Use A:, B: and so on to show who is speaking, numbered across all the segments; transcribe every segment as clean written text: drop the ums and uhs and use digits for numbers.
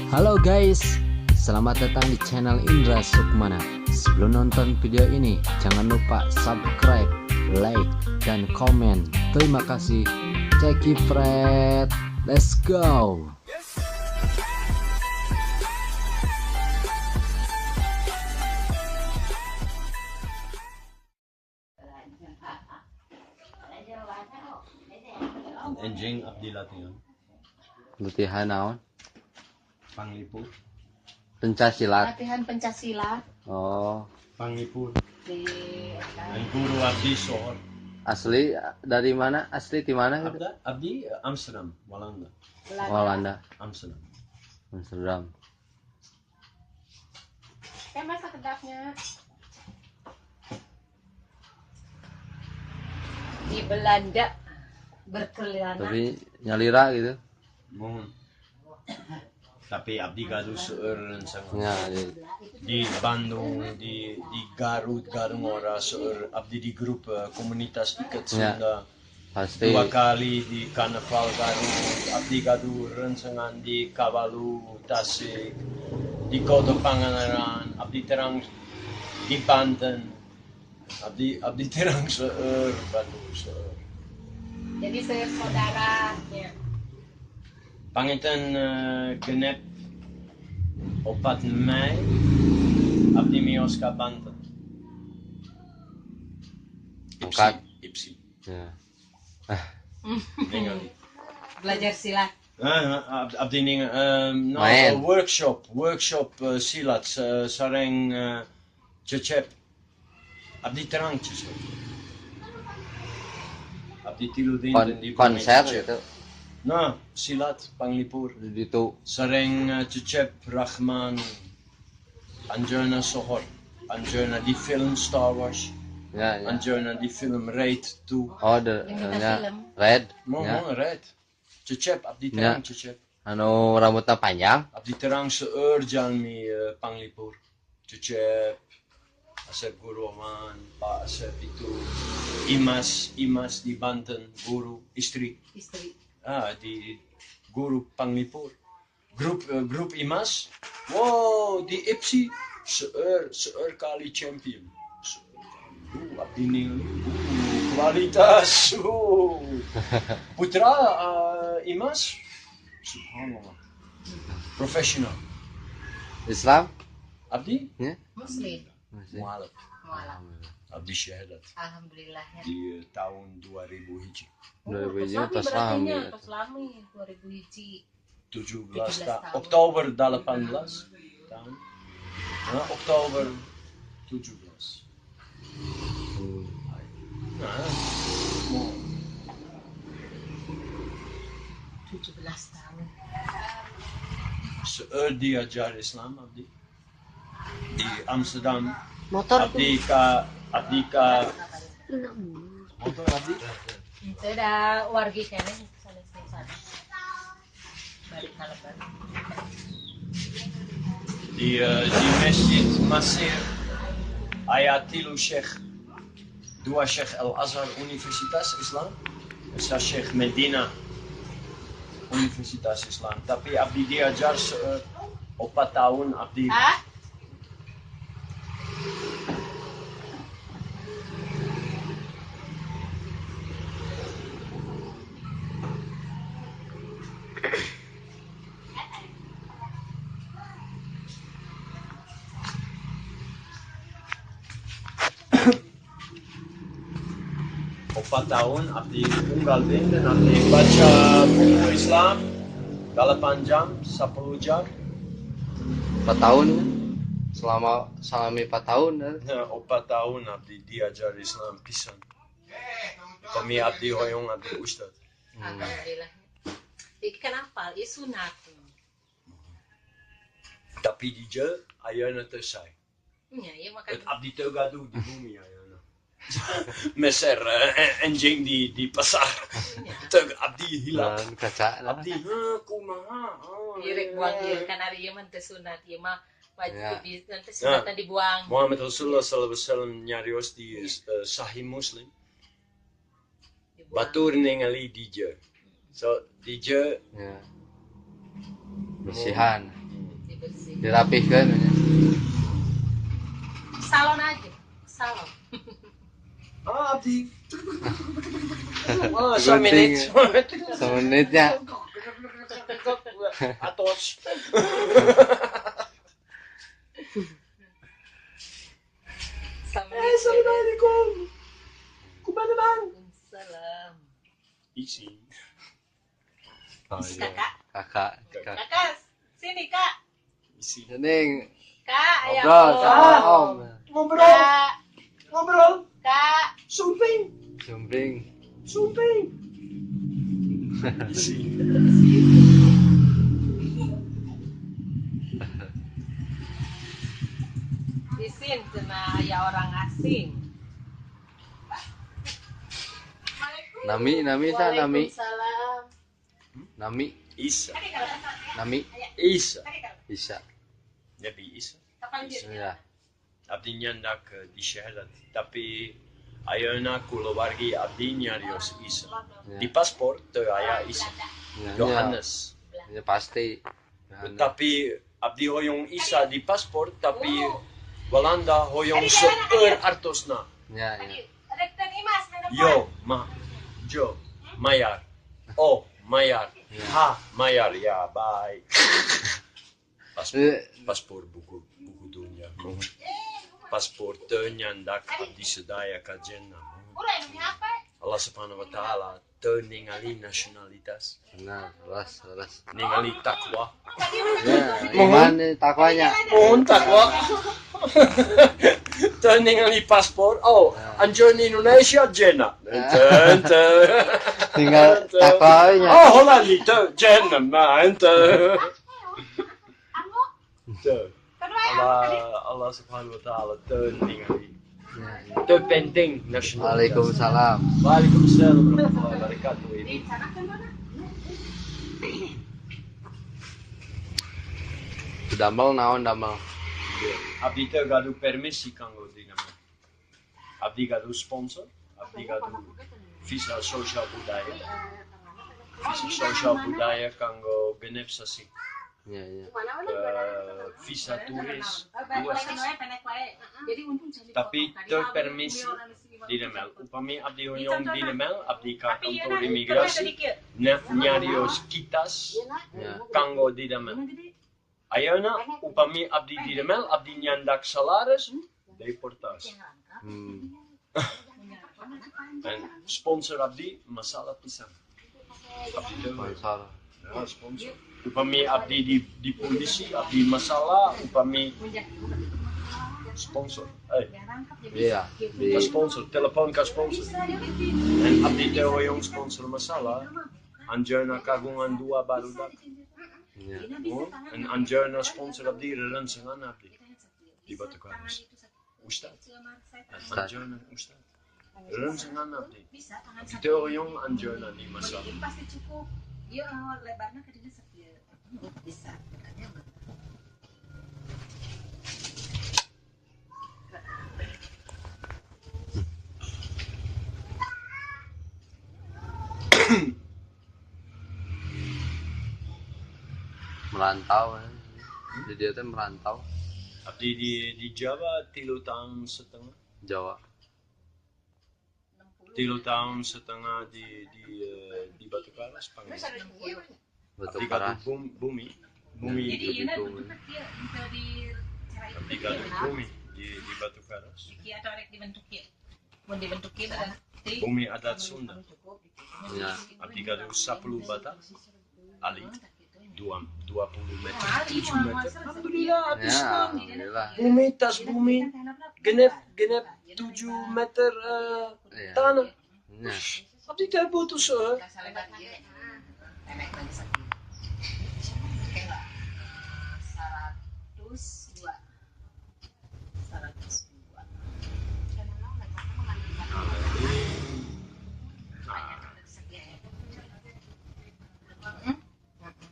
A: Halo guys, selamat datang di channel Indra Sukmana. Sebelum nonton video ini, jangan lupa subscribe, like, dan komen. Terima kasih. Ceki Fred, let's go.
B: Enjing abdi latihan.
A: Latihan naon?
B: Panglipur.
A: Pencak silat.
C: Latihan pencak silat.
A: Oh.
B: Panglipur.
C: Di
B: Dan guru abdi sohor.
A: Asli dari mana? Asli di mana gitu?
B: Abdi Amsterdam, Walanda.
C: Belanda.
A: Walanda.
B: Amsterdam.
A: Amsterdam.
C: Eh, masa kedapnya? Di Belanda berkelana.
A: Tapi nyalira gitu.
B: Mohon. Tapi abdi gaduh seueur sangat.
A: Ya,
B: di Bandung, di Garut, Garungora seueur abdi di grup komunitas ikat Sunda.
A: Ya, pasti.
B: 2 kali di Karnaval Garut, abdi gaduh rensengan di Kawalu, Tasik, di Kota Pangandaran, abdi terang di Banten, abdi terang seueur Bandung seueur.
C: Jadi seueur saudaranya.
B: Panginten genep 4 Mei abdi mios ka Banten.
A: Angkat.
B: Ipsi.
A: Ya.
B: Ningali.
C: Belajar silat.
B: Abdi ning no,
A: Main.
B: workshop silat sareng Cecep. Abdi terang Cecep. Abdi tilu dinten di
A: Konser
B: Cecep.
A: gitu.
B: Nah, silat panglipur.
A: Itu
B: sareng Cecep Rahman, Anjana Sohor, Anjana di film Star Wars,
A: ya, ya.
B: Anjana di film Raid 2.
A: Oh, the, ya. Red.
B: Mo,
A: ya.
B: mo, Red. Cecep, abdi terang ya. Cecep.
A: Anu rambutnya panjang.
B: Abdi terang seueur jalmi panglipur. Cecep, Asep Guruman, Pak Asep itu, Imas di Banten, guru, istri.
C: Istri.
B: Ah, di guru panglipur. Grup Imas. Wow, di Ipsi seueur kali champion. Abdi ningali. Kualitas. Putra Imas. Subhanallah. Profesional.
A: Islam?
B: Abdi?
A: Ya.
C: Muslim.
B: Mualaf.
C: Mualaf.
B: Abdi syahadat.
C: Alhamdulillah ya.
B: Di tahun 2000 hiji.
A: 2000 hiji tos lami.
C: Tos lami 2000 hiji.
B: 17 tahun. Oktober 18 tahun. Nah, Oktober 17. Nah, mau
C: 17 tahun.
B: Seueur diajar Islam abdi di Amsterdam.
D: Motor
B: abdi ka motor abdi.
C: Sudah wargi kene sana. Balik nalebar.
B: Di Masjid Mesir ayatilu Syekh, 2 Syekh Al Azhar Universitas Islam, sa Syekh Medina Universitas Islam. Tapi abdi diajar 4 tahun abdi.
C: Hah?
B: Empat tahun abdi unggal dinten abdi baca buku Islam 8 jam, 10 jam.
A: 4 tahun selama 4 tahun.
B: Nah, 4 tahun abdi diajar Islam pisan. Kami abdi hoyong abdi ustad.
C: Alhamdulillah. Iki kan apal, ieu sunat.
B: Tapi di je ayeuna teu sae.
C: Nya, ieu mah kan
B: Abdi teu gaduh di bumi ayeuna. Meser anjing di pasar. Teu abdi hilap.
A: Kaca
B: abdi kumaha.
C: Ieu rek buang ieu kan ari ieu mah teu sunat, ieu mah wajib di nanti sunatna dibuang.
B: Muhammad Rasulullah sallallahu alaihi wasallam nyarios di Sahih Muslim. Batur ningali DJ. So DJ
A: ya. Bersihan. Dirapihkeun nya.
C: Salon aja, salon.
B: Ah, abdi. Ah, samenit.
A: Samenitnya.
B: Atos. Assalamualaikum. Kumaha naman?
C: Salam.
B: Isi.
A: Oh, iya.
C: Kakak.
A: Kakak.
C: Kakak, sini Kak.
B: Isi.
A: Sini.
C: Kak, ayo.
A: Ngobrol sama Om.
B: Ngobrol.
C: Kak.
B: Ngobrol.
C: Kak.
B: Sumping.
A: Sumping.
B: Sumping. Isi.
C: Isin kena ya orang asing.
A: Nami, nami sa nami.
C: Waalaikumsalam.
A: Nami.
B: Isa.
A: Nami.
B: Isa.
A: Isa.
B: Nabi Isa.
A: Ya.
B: Abdi nyandak di syahadat, tapi ayeuna kulawargi abdi nyarios Isa.
A: Ya.
B: Di paspor teu aya Isa.
A: Ya,
B: Yohanes.
A: Ya, pasti. Yohanes.
B: Tapi abdi hoyong Isa di paspor, tapi Walanda hoyong seueur artosna.
A: Ya, ya.
B: Yo, ma, jo, mayar. O, mayar. Ha, mayar. Ya, bye. Paspor, paspor buku buku dunia. Paspor teu nyandak abdi sadaya ka jannah. Allah Subhanahu wa taala teu ningali nasionalitas,
A: Benar, leres, leres.
B: ningali takwa.
A: Ya, iman takwanya.
B: Mohon takwa. Teu ningali paspor. Oh, anjeun Indonesia jannah. Teu, teu.
A: Tinggal takwanya.
B: Oh, Hollandi teu jannah mah teu. Teu. Allah Allah Subhanahu wa taala teu ningali.
A: Ya, ya.
B: Teu penting nasionalitas.
A: Waalaikumsalam.
B: Waalaikumsalam warahmatullahi wabarakatuh. Ibu.
A: Damel naon damel?
B: Abdi teu gaduh permisi kanggo dina mah. Abdi gaduh sponsor, abdi gaduh visa sosial budaya. Visa sosial budaya kanggo genep sasi.
A: Ya, ya.
B: Visa turis 2 sasi. Tapi teu permisi dina mel. Upami abdi hoyong dina mel, abdi ka kantor imigrasi nyarios kitas
A: Ya.
B: kanggo dina mel. Ayeuna upami abdi dina mel, abdi nyandak salaris deportasi.
A: Hmm.
B: En sponsor abdi masalah pisan. Abdi teu
A: Sponsor.
B: ya, sponsor. Upami abdi di polisi, abdi masalah, upami sponsor. Hey,
A: Iya, di
B: ka sponsor, telepon ka sponsor. En abdi teu hoyong sponsor masalah, anjeunna kagungan 2 barudak.
A: Ya.
B: Oh, en anjeunna sponsor abdi rerensengan abdi di Batukaras. Ustad. Anjeunna ustad. Rerensengan abdi. Abdi teu hoyong anjeunna di masalah.
C: Pasti cukup. Iya, lebarnya ke dieu sakieu. Bisa.
A: Merantau. Di dia teh merantau
B: Abdi di Jawa 3,5 tahun.
A: Jawa.
B: 3,5 tahun di Batukaras Pangeran.
A: Batu
B: Abdi gaduh
A: Karas.
B: bumi, bumi
C: Jadi
A: Lebih
C: ieu
A: bumi.
C: bentukna kieu, henteu di cara
B: abdi gaduh bumi di Batukaras.
C: Kieu atau rek dibentuk kieu. Mun dibentuk kieu berarti
B: Bumi adat Sunda.
A: Ya.
B: Abdi gaduh 10 bata alit 20 meter, 7 meter. Alhamdulillah abdi
A: Ya,
B: senang.
A: alhamdulillah.
B: Bumi tas bumi genep genep 7 meter
A: Iya.
B: tanah.
A: Ya.
B: Abdi teu butuh seueur.
C: Salebar kieu. Pendek lagi sakieu. Oke lah. 102. 102.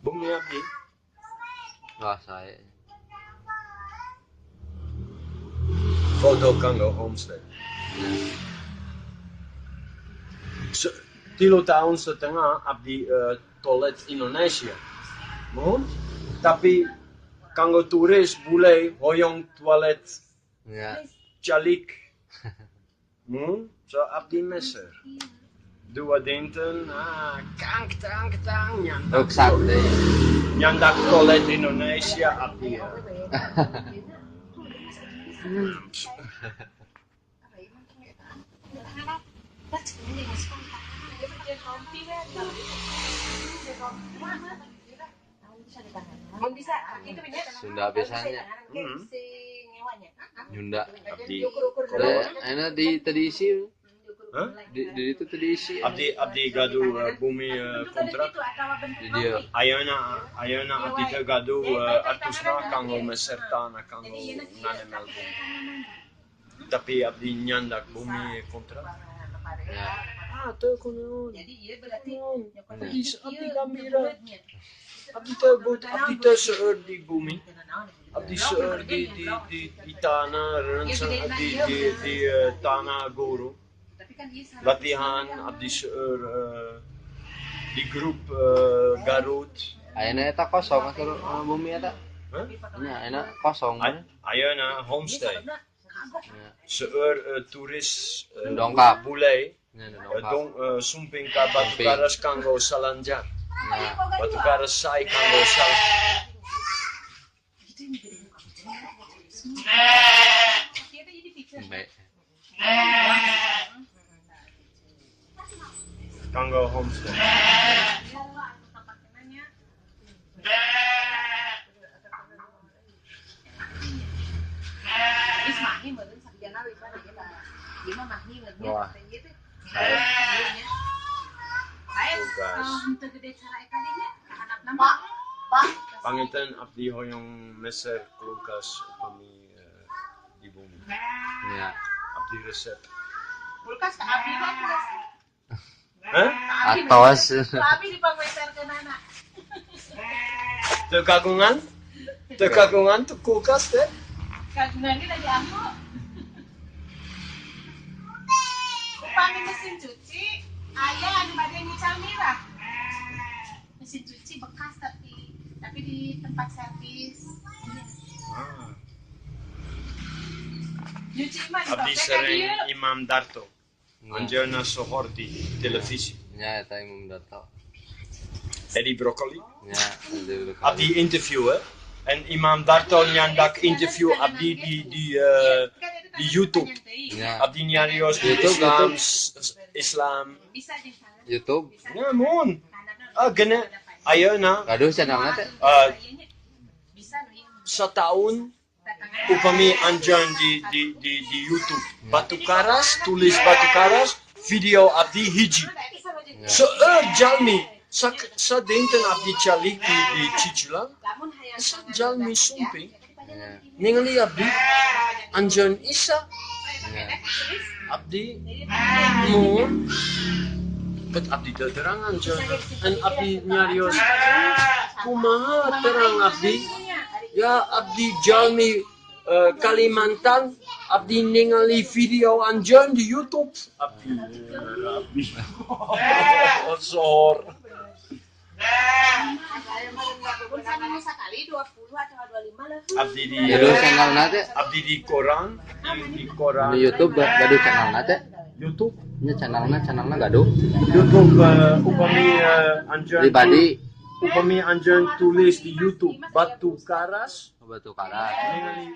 B: Bumi abdi.
A: Wah, saya.
B: Foto kanggo homestay.
A: Ya.
B: 3,5 tahun abdi toilet Indonesia. Mohon, tapi Kanggo turis bule hoyong toilet
A: Ya.
B: calik. So abdi meser. Dua dinten, kang tang tang nyandak.
A: Ruksak deh.
B: Nyandak toilet Indonesia abdi.
A: Sunda biasanya. Nyunda.
B: Abdi.
A: Enak di tadi isi.
B: Huh?
A: Di itu tadi isi.
B: Abdi gaduh bumi kontrak.
A: Di dia.
B: Ayeuna abdi teu gaduh artusna kanggo meser tanah kanggo nanemel bumi. Tapi abdi nyandak bumi kontrak.
A: Ya.
B: Teu kunaon.
C: Jadi iya berarti
B: Abdi gambira. Abdi teu but, abdi teu seueur di bumi. Abdi seueur di tanah rencana di tanah guru. Latihan abdi seueur di grup Garut.
A: Ayeuna eta kosong atau bumi eta?
B: Huh?
A: Nya ayeuna kosong.
B: Ayeuna homestay. Seueur turis
A: Dongkap.
B: Bule
A: Nya dongkap.
B: Sumping ka Batukaras kanggo salanjar. Batukaras sai kanggo sal. Kanggo homestay.
A: Wah.
B: Panginten abdi hoyong meser kulkas upami di bumi.
A: Ya.
B: Abdi resep.
C: Kulkas ka abdi mah kulkas.
B: Hah?
A: Atos.
C: Abdi dipangmeserkeun anak.
B: Teu kagungan? Teu kagungan teu kulkas teh?
C: Kagungan ge tadi aku. Upami mesin cuci aya anu bade ngical mirah. Mesin cuci bekas tapi di tempat servis. Nyuci mah
B: Abdi sering Imam Darto. Anjeunna sohor di televisi.
A: Nya eta Imam Darto.
B: Edi Brokoli.
A: Nya, Edi Brokoli.
B: Abdi interview hè. En Imam Darto nyandak interview abdi di YouTube.
A: Ya.
B: Abdi nyarios di
A: YouTube,
B: Islam,
A: YouTube.
B: Islam.
A: YouTube.
B: Ya mun. Gene ayeuna
A: Gaduh channelna teh.
B: Setahun upami anjeun di YouTube. Batukaras, tulis Batukaras, video abdi hiji. Seueur jalmi sadinten abdi calik di Cicilang. Sa jalmi sumping ningali abdi anjeun isa abdi mun bet abdi teu terang anjeun en abdi nyarios kumaha terang abdi ya abdi jalmi Kalimantan abdi ningali video anjeun di YouTube abdi sohor. Abdi di abdi di koran, di koran.
A: Di YouTube gaduh channelna teh.
B: YouTube
A: nya channelna gaduh.
B: YouTube upami anjeun
A: pribadi.
B: Upami anjeun tulis di YouTube Batukaras.
A: Batukaras.
B: Ningali